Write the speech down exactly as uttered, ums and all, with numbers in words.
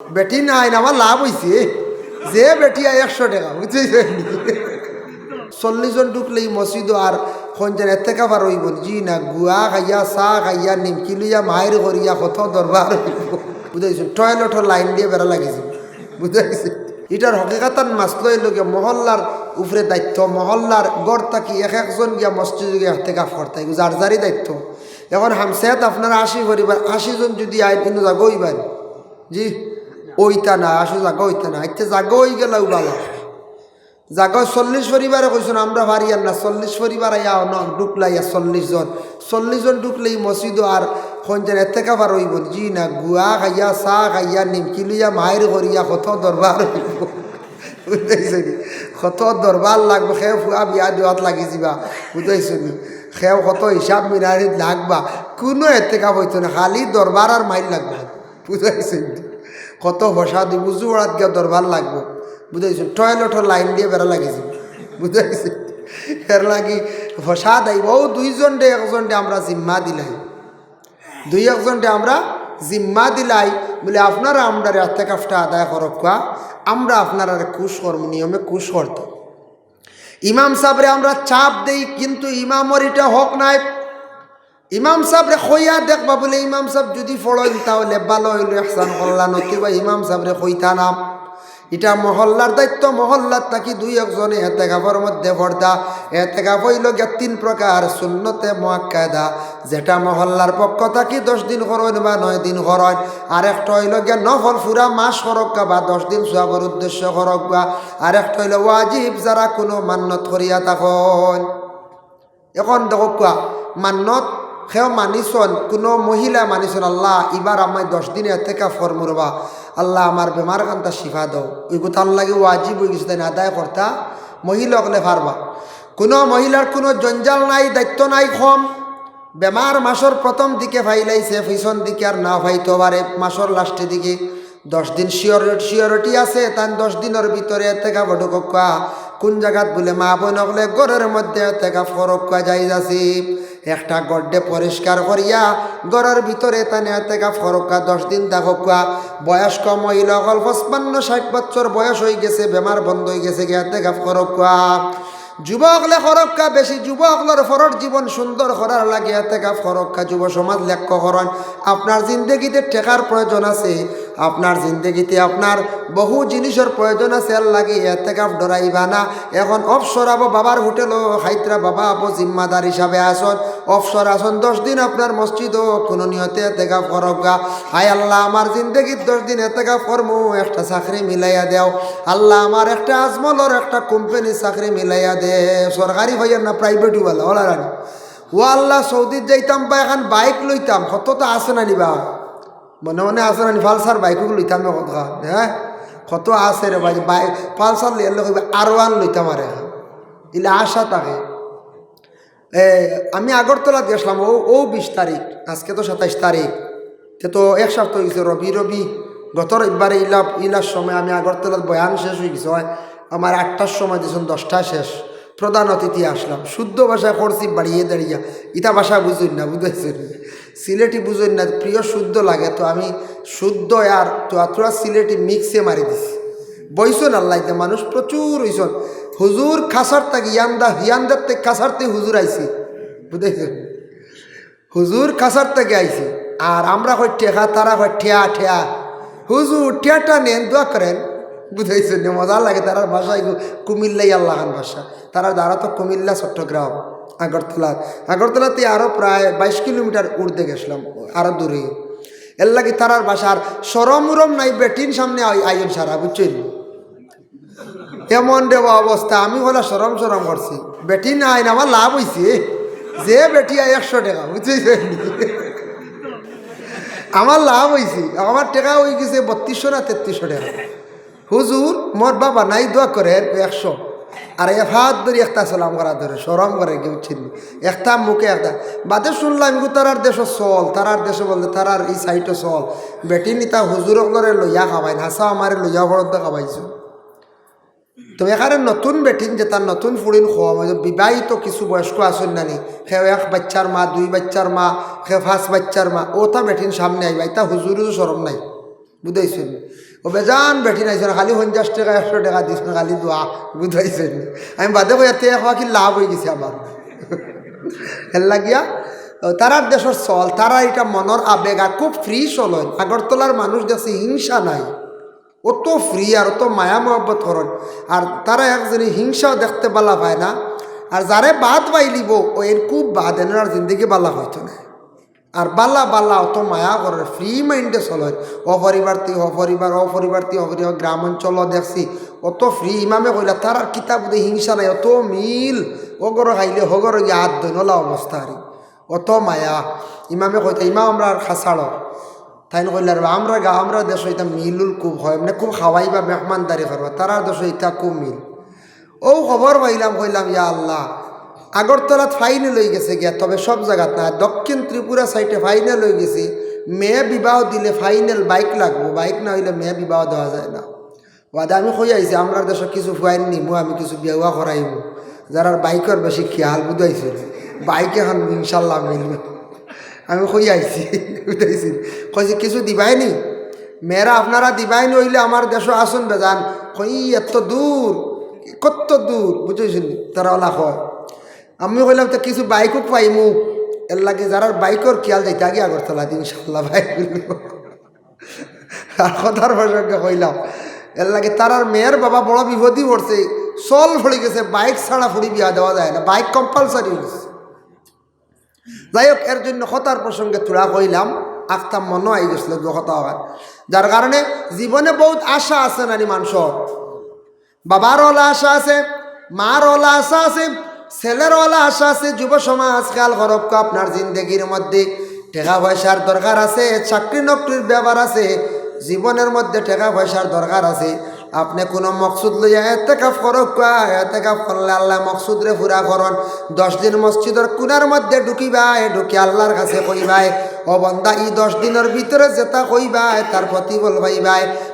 বেটি নাই না, আমার লাভ অইছে। যে বেটি আয় একশো টেকা, বুঝছইন? চল্লিশ জন ঢুকলেই মসজিদো আর কয়জন এতেকাফ আর অইবো নি? জি না, গুয়া খাইয়া, চা খাইয়া, নিমকি লইয়া, মাইর করিয়া কত দরবার অইবো। বুঝাইছইন? টয়লেটর লাইন দিয়া বেড়া লাগিছে। বুঝাইছে? ইটার হকিকাতান মাসলা অইলো গিয়া মহল্লার উপরে দায়িত্ব, মহল্লার ঘর থাকি এক একজন গিয়া মসজিদো গিয়া এতেকাফ করতা, এগু যার যারই দায়িত্ব। এখন হামসায়াত আপনারা আশি পরিবার, আশি জন যুদি আইন, ইনো জাগা অইবা নি? জি, অইতা না, আশি জাগা অইতা না। আচ্ছা, জাগা অইগেলেউ ভালা। জাগা চল্লিশ পরিবারে কইছইন, আমরা পারিয়ার না, চল্লিশ পরিবার আইয়া অনো ঢুকলা ইয়া চল্লিশ জন। চল্লিশ জন ঢুকলেই মসজিদো আর কয়জন এতেকাফ আর অইবো নি? জি না, গুয়া খাইয়া, চা খাইয়া, নিমকি লইয়া, মাইর করিয়া কত দরবার অইবো। বুঝাইছইন নি? কত দরবার লাগবো, কেউ ফুয়া বিয়া দেওয়াত লাগি যিবা। বুঝাইছইন নি? কেউ কত হিসাব মিলানিত লাগবা। কুনু এতেকাফ অইতো না, খালি দরবার আর মাইর লাগবো। বুঝাইছইন নি? কত ফসাদ অইবো, উজু অড়াত গিয়া দরবার লাগবো। বুঝাইছইন? টয়লেটর লাইন দিয়া বেড়া লাগিছে। বুঝাইছইন? এরলাগি ফসাদ আইবো। অউ দুইজনরে একজনরে আমরা জিম্মা দিলাই, দুই একজনরে আমরা জিম্মা দিলাই, বুলে, আপনারা আমরার এতেকাফটা আদায় করউক্কা, আমরা আপনারারে খুশ করমু, নিয়মে খুশ করতাম। ইমাম সাবরে আমরা চাপ দেই, কিন্তু ইমামর ইটা হক নায়। ইমাম সাবরে কইয়া দেখবা, বুলে ইমাম সাব যুদি পড়ইন তাইলে ভালা অইলো, ইহসান করলা, নতুবা ইমাম সাবরে কইতা না। ইটা মহল্লার দায়িত্ব, মহল্লার থাকি দুই একজনে এতেকাফর মধ্যে পড়তা। এতেকাফ অইলো গিয়া তিন প্রকার সুন্নতে মুআক্কাদা, যেটা মহল্লার পক্ষ থাকি দশ দিন করইন বা নয় দিন করইন। আরেকটা অইলো গিয়া নফল, পুরা মাস করউক্কা বা দশ দিন সওয়াবর উদ্দেশ্য করউক্কা। আরেকটা অইলো ওয়াজিব, যারা কুনু মান্নত করিয়া থাকইন। এখন দেখউক্কা, মান্নত কেউ মানিছইন, কুনু মহিলা মানিছইন, "আল্লাহ, ইবার আমি দশ দিন এতেকাফ করমু রেবা, আল্লাহ, আমার বেমার খানতা শিফা দেও।" অউ কথার লাগি ওয়াজিব অইগেছে, তাইন আদায় করতা, মহিলা অকলে পারবা। কুনু মহিলার কুনু জঞ্জাল নাই, দায়িত্ব নাই কম। বেমার মাসর প্রথম দিকে ফাইলাইছে, পিছন দিকে আর না ফাইতো পারে, মাসর লাস্টর দিকে। দশ দিন শিওর-, শিওরিটি আছে, তাইন দশ দিনর ভিতরে এতেকাফো ঢুকউক্কা। কুন জাগাত বুলে মা বইন অকলে ঘরর মধ্যে এতেকাফ করউক্কা জায়েজ আছে। একটা ঘররে পরিষ্কার করিয়া ঘরর ভিতরে তাইন এতেকাফ করউক্কা, দশ দিন থাকউক্কা। বয়স্ক মহিলা অকল পঁচপান্ন ষাইট বছর বয়স অইগেছে, বেমার বন্ধ অইগেছে গি, এতেকাফ করউক্কা। যুবক অকলে করউক্কা, বেশি যুবক অকলর পরর জীবন সুন্দর করার লাগি এতেকাফ করউক্কা। যুব সমাজ লক্ষ্য করইন, আপনার জিন্দেগিতে টেকার প্রয়োজন আছে, আপনার জিন্দেগিতে আপনার বহু জিনিসর প্রয়োজন আছে, এরলাগি এতেকাফ ডরাইবা না। এখন অবসর আবো বাবার হোটেলো খাইতরা, বাবা আবো জিম্মাদার হিসাবে আছইন, অবসর আছইন, দশ দিন আপনার মসজিদো কুনু নিয়তে এতেকাফ করউক্কা। হায় আল্লাহ, আমার জিন্দেগিত দশ দিন এতেকাফ করমু, একটা চাকরি মিলাইয়া দেও। আল্লাহ, আমার একটা আজমলর একটা কোম্পানির চাকরি মিলাইয়া দে, সরকারি পাইয়ার না, প্রাইভেট ওয়ালা, ওলা রানি। ও আল্লাহ, সৌদিত যাইতাম বা এখান বাইক লইতাম, কত তো আছে না নি বা? মনে মনে আছে না নি, পালসার বাইক লইতাম না কত খান, হ্যাঁ? কত আছে রে ভাই, বাইক, পালসার লইয়া লোক আর ওয়ান লইতাম আর এখন। ইলা আশা থাকে। এ, আমি আগরতলাত গেছলাম, অউ, অউ বিশ তারিখ, আজকে তো সাতাইশ তারিখ, তে তো এক সপ্তাহ অইগেছে, রবি, রবি, গত রবিবারে ইলা, ইলার সময় আমি আগরতলাত বয়ান শেষ অইগেছে, অয় আমার আটটার সময় দিছইন, দশটায় শেষ, প্রধান অতিথি আছলাম, শুদ্ধ ভাষায় করছি বাড়িয়ে দাঁড়িয়ে, ইতা ভাষা বুঝইন না, বুঝাইছইন না, সিলেটি বুঝইন না, প্রিয় শুদ্ধ লাগে, তো আমি শুদ্ধ আর তো আতুরা সিলেটি মিক্সে মারি দিছি। বইছইন আল্লাহ, ইতা মানুষ প্রচুর অইছইন। হুজুর কাছাড় থাকি ইয়ান্দা, ইয়ান্দার থাকি কাছাড় থাকি হুজুর আইছে, বুঝাইছইন? হুজুর কাছাড় থাকি আইছে, আর আমরা কই টেকা, তারা কই ঠেয়া ঠেয়া। হুজুর ঠেয়াটা নেন, দোয়া করেন। বুঝাইছইন নি? মজা লাগে, তারার ভাষা এগু কুমিল্লাই আল্লাহ খান ভাষা। তারা, তারা তো কুমিল্লা, চট্টগ্রাম, আগরতলা। আগরতলাতে আরো প্রায় বাইশ কিলোমিটার উর্ধে গেছলাম, আরো দূরে। এরলাগি তারার ভাষার শরম উরম নাই, বেটিন সামনে আই-, আইন সারা, বুঝছইন? এমন রে বা অবস্থা, আমি অলা শরম শরম করছি। বেটি নাই না, আমার লাভ অইছে। যে বেটি আয় একশো টেকা, বুঝছইন? আমার লাভ অইছে, আমার টেকা অইগেছে বত্রিশশো না তেত্রিশশো টেকা। হুজুর, মোর বাবা নাই, দোয়া করের, একশো। আর এ হাত ধরি একটা সালাম করা ধরে, শরম করে কেউ চিনি। একটা মুখে একটা। বাদে শুনলাম, ইগু তারার দেশো চল, তারার দেশো বলতে তারার ই সাইডো চল। বেটিন ইতা হুজুর অকলরে লইয়া খাবাইন, হাছা আমারে লইয়া পড়ন্ত খাবাইছইন। তো এখানে নতুন বেটিন, যেতা নতুন ফুড়িন কম, অউ যে বিবাহিত কিছু বয়স্ক আছইন না নি, কেউ এক বাইচ্চার মা, দুই বাইচ্চার মা, কেউ পাঁচ বাইচ্চার মা, অতা বেটিন সামনে আইবা, ইতা হুজুরও শরম নাই, বুঝাইছইন? ও বেজান বেটিন আইছইন, খালি পঞ্চাশ টেকা, একশো টেকা দিছইন, খালি দোয়া বুঝাইছইন। আমি বাদে কইয়ার তে এক বাকি লাভ অইগেছে আমার। এর লাগিয়া, ও, তারার দেশর চল, তারা ইটা মনর আবেগ, আর খুব ফ্রি চলইন। আগরতলার মানুষ দেখছি হিংসা নাই, অত ফ্রি আর অত মায়া মহব্বত করইন। আর তারা একজনে হিংসাও দেখতে বালা পায় না, আর যারে বাদ পাইলিবো, ও এর খুব বাদ, এনর আর জিন্দেগি বালা অইতো না। আর বালা বালা অত মায়া করইন, ফ্রি মাইন্ডে চলইন। ও পরিবার তি, ও পরিবার, ও পরিবার তি, ও পরিবার, গ্রাম অঞ্চল দেখছি, অত ফ্রি। ইমামে কইলা, তারার কিতা বুঝে হিংসা নাই, অত মিল, ও ঘরো খাইলে হ ঘরো গিয়া আত ধইন, অলা অবস্থা আরি, অত মায়া। ইমামে কইতা, ইমাম আমরার খাছাড়র। তাইন কইলা, "রে বা, আমরা গা, আমরা দেশো ইতা মিল উল খুব অয়, মানে খুব খাওয়াইবা, মেহমানদারি করবা, তারার দেশো ইতা খুব মিল।" ও খবর পাইলাম, কইলাম, "ইয়া আল্লাহ, আগরতলাত ফাইনাল অইগেছে গিয়া, তবে সব জাগাত না, দক্ষিণ ত্রিপুরা সাইডে ফাইনাল অইগেছে, মেয়ে বিবাহ দিলে ফাইনাল বাইক লাগবো, বাইক না অইলে মেয়ে বিবাহ দেওয়া যায় না।" বাদে আমি কই আইছি, "আমরার দেশো কিছু ফুয়াইন নিমু, আমি কিছু বিয়া করাইমু, যারার বাইকর বেশি খিয়াল বুঝাইছিল, বাইক এখন ইনশাল্লাহ মিলবে।" আমি কই আইছি, বুঝাইছি, কইছি, "কিছু দিবায়নি, মেয়েরা আপনারা দিবায়নি, অইলে আমার দেশো আসুন বেজান।" কই, "এত দূর, কত দূর?" বুঝাইছইন, তারা অলা কয়। আমি কইলাম, "তো কিছু বাইকও পাইমু, এর লাগি যারার বাইকর খিয়াল যাইতা আগে আগরতলা দি, ইনশাল্লাহ বাইক মিলবো।" আর কথার প্রসঙ্গে কইলাম, এর লাগি তারার মেয়ের বাবা বড় বিপদি পড়ছে, চল পড়ি গেছে, বাইক ছাড়া ফুড়ি বিয়া দেওয়া যায় না, বাইক কম্পালসারি অইগেছে। যাই হোক, এর জন্য কথার প্রসঙ্গে থুড়া কইলাম, আখতা মনো আইগেছিল যে কথা অখান। যার কারণে জীবনে বউত আশা আছে নানি মানষর, বাবার অলা আশা আছে, মার অলা আশা আছে, ছেলের অলা আশা আছে। যুব সমাজ, খেয়াল করউক্কা, আপনার জিন্দেগির মধ্যে টেকা পয়সার দরকার আছে, চাকরি নকরির ব্যাপার আছে, জীবনের মধ্যে টেকা পয়সার দরকার আছে। আপনে কুনু মকসুদ লইয়া এতেকাফ করউক্কা, এতেকাফ করলে আল্লায় মকসুদরে পুরা করইন। দশ দিন মসজিদর কুনার মধ্যে ঢুকিবায়, ঢুকি আল্লার কাছে কইবায়, "ও বান্দা, ই দশ দিনর ভিতরে যেতা কইবায়, তার প্রতিফল পাইবায়।"